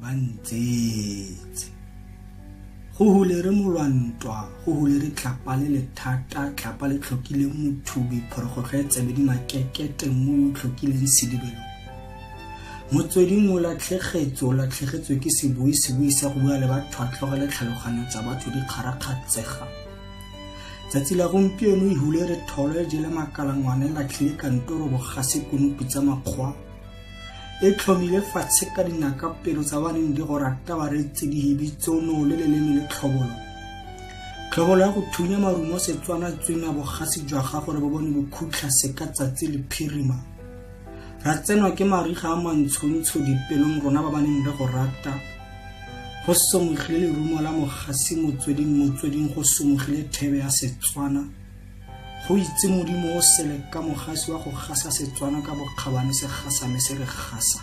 Ba ntsetse. Go hulere molwantwa, go hulere tlhapa le lethata, tlhapa le tlhokileng mothubi, phorogotlho e tsebe di makekete mo o tlhokileng sedibelo. Motsweding o latlhegetswe, o latlhegetswe ke sebui, sebui sa go bua le batho a tlogele tlhaloganyo tsa batho di kgarakgatsega. Tsatsi la gompieno e hulere tholo e jele makala ngwana e latlhile kantoro bogase konopi tsa makgwa. E tlhomile fatshe ka dinaka pelo tsa ba neng di go rata ba reetse dihibitsono le leleme le tlhobolo. Tlhobolo ya go thunya marumo Setswana tswina bogasi jwa gago re bo bone bokhutlha seka tsatsi le phirima. Ra tsenwa ke mariga a mantshontsho dipelong rona ba ba neng re go rata. Go somogile lerumo la mogasi motsweding motsweding go somogile thebe ya Setswana. Go itse Modimo o sele ka mogasi wa go gasa Setswana ka bokgabane se gasame se re gasa.